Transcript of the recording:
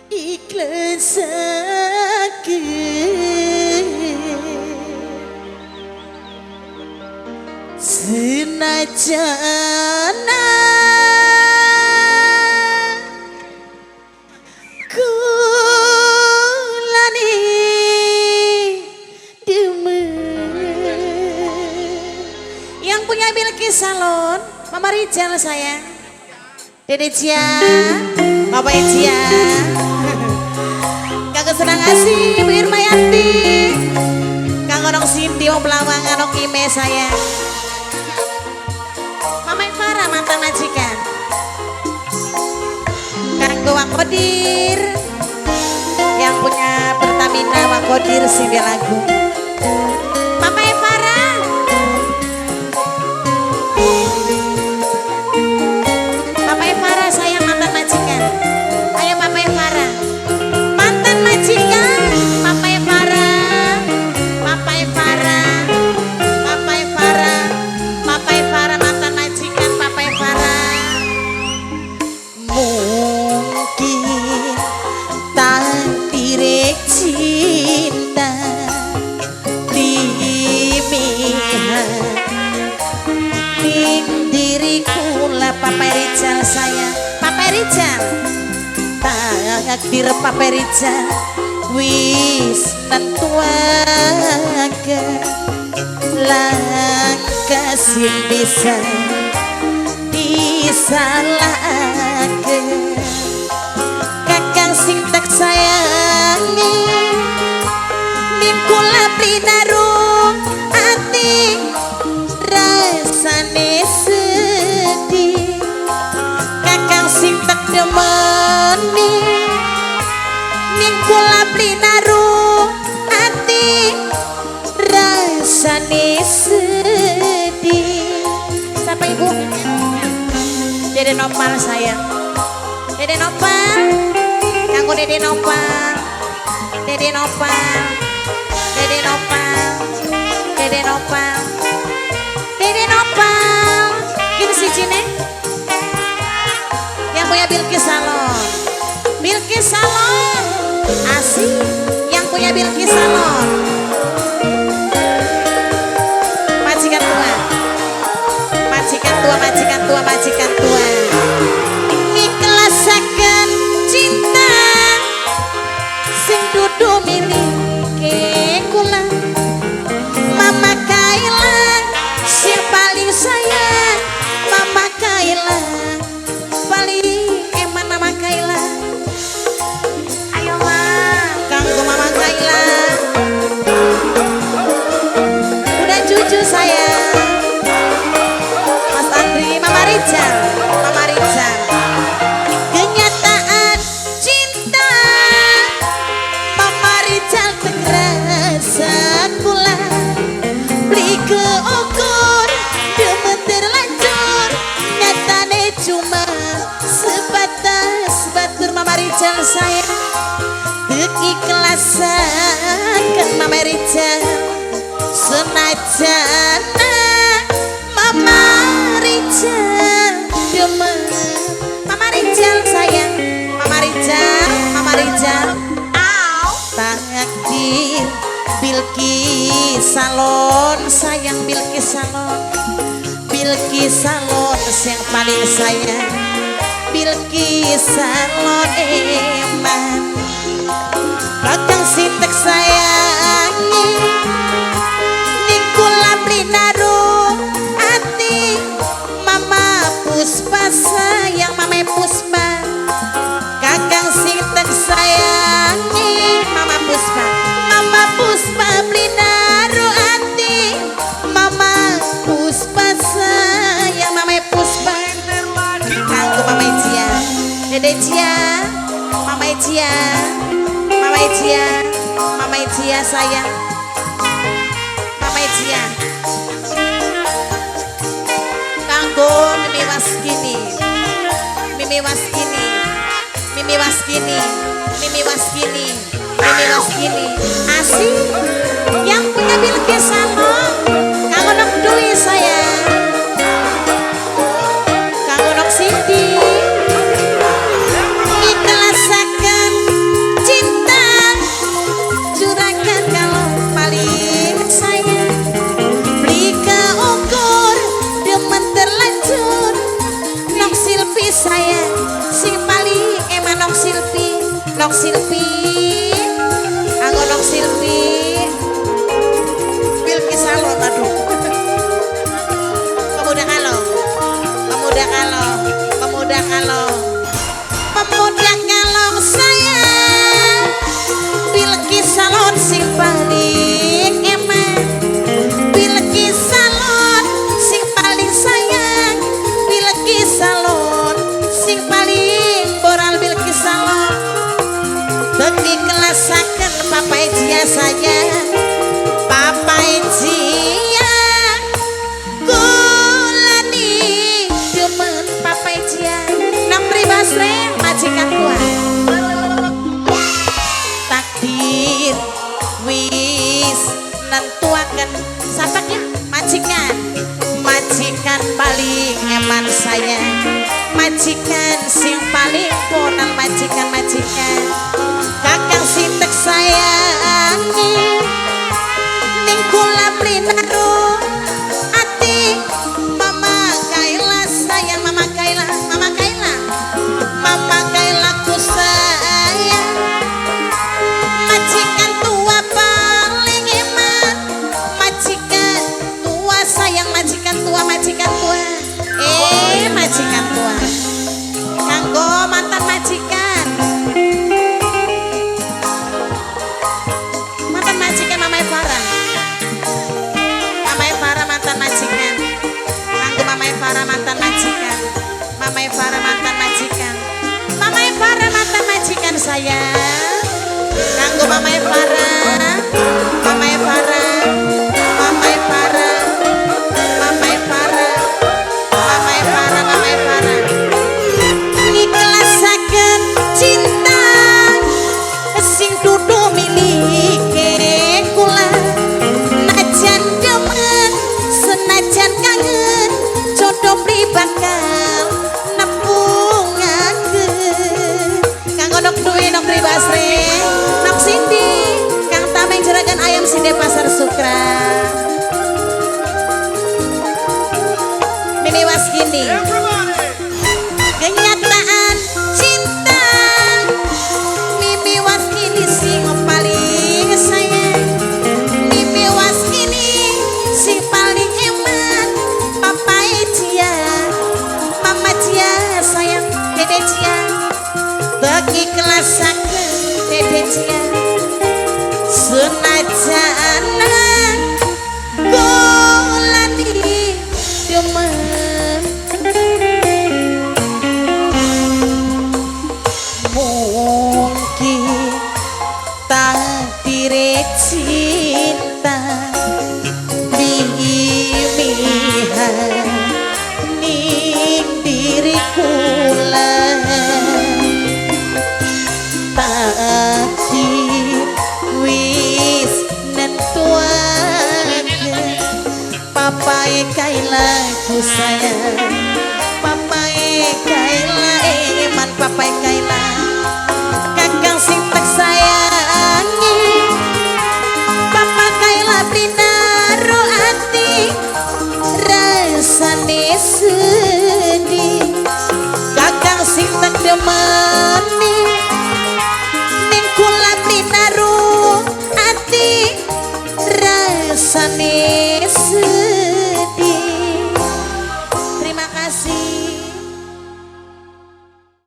Ikhlasake senajan kulane demen. Yang punya Bilqis Salon, Mama Rijal sayang, Dede Cia, Bapak Cia, Kanggo senang asih, Bu Irmayanti, Kanggo Nong Cindy, Wong Pelawangan, Nong Ime sayang, Mama Farah mantan majikan, Kanggo Wakodir, yang punya Pertamina Wakodir sing dia lagu. Mama Farah, Papa Farah sayang mantan majikan. Ayo Papa Farah, mantan majikan. Papa Farah, Papa Farah, Papa Farah, Papa Farah mantan majikan Papa Farah. Mungkin takdir cinta dimihak ning diriku lah Papa Rijal sayang, Papa Rijal, takdir Papa Rijal wis nentuake langkah sing bisa disalahke. Kakang sing tak sayangi ning kula plinarung ati rasane sedih. Kakang sing tak demeni ning kula plinarung ati rasane sedih. Siapa ibu? Dede Nopal sayang, Dede Nopal, kanggo Dede Nopal, Dede Nopal, Dede Nopal, Dede Nopal, Dede Nopal. Kini si Cine yang punya Bilqis Salon, Bilqis Salon, asik yang punya Bilqis Salon, majikan tua, majikan tua, majikan tua, majikan tua. Ikhlasaken cinta sing dudu milike kula. Mama Kaila sing paling sayang, Mama Kaila paling eman Mama Kaila. Ayo ma, kanggo Mama Kaila. Udah cucu sayang. Mas Andri, Mama Rijal, Mama Rijal. Kenyataan cinta Mama Rijal terasa kula beli keukur demen terlanjur nyatane cuma sebatas batur. Mama Rijal sayang keikhlasan Mama Rijal senajan Mama Rijal demen. Mama Rijal sayang, Mama Rijal, Mama Rijal. Takdir Bilqis Salon sayang, Bilqis Salon, Bilqis Salon yang paling sayang, Bilqis Salon eman. Kakang sintek sayangi ning kula plinarung ati. Mama Puspa sayang, Mama Puspa, kakang sintek sayangi Mama Puspa, Mama Puspa plinarung ati. Mama Puspa sayang, Mama Puspa. Kanggo Mama Cia, Dede Cia, Mama Cia, Mama Cia, Mama Cia sayang, Mama Cia. Kanggo Mimi Waskini, Mimi Waskini, Mimi Waskini, Mimi Waskini, Mimi Waskini. Asik yang punya Bilqis Salon, kanggo Nok Dwi sayang, kanggo Nok Cindy. Nentuaken sapa ki majikan. Majikan paling eman sayang, majikan sing paling ponal, majikan majikan kakang sing tek sayangi ning kula plinaro ati. Mama Kaila sayang, Mama Kaila, Mama Kaila, Mama Kaila ku sayang, majikan tua paling eman, majikan tua sayang, majikan tua, majikan tua, majikan tua, kanggo mantan majikan, mantan majikan Mama Farah, Mama Farah mantan majikan, kanggo Mama Farah mantan majikan, Mama Farah mantan majikan, Mama Farah mantan majikan sayang, kanggo Mama Farah, Mama Farah, Mama Farah, Mama Farah, Mama Farah, Mama Farah, ngiklasaken cinta sing dudu milike kula, najan demen senajan kangen jodoh beli bakal nepungaken. Kanggo Nok Dwi, Nok Tri Basri, Nok Cindy, Kang Tameng juragan ayam Sinde Pasar Sukra, Mimi Waskini. Kenyataan cinta Mimi Waskini sing paling sayang, Mimi Waskini sing paling eman, Papa Cia, Mama Cia sayang, Dede Cia bagi kelasaken Dede Cia, senajan golani demen mungkin takdire cinta dimihan ning diri kula, takdir wis nentuaken papae Kaila ku sayang, papae Kaila eman, papae Kaila kakang sing tek sayangi, Papa Kaila plinaro ati rasane sedih, kakang sing tek demen.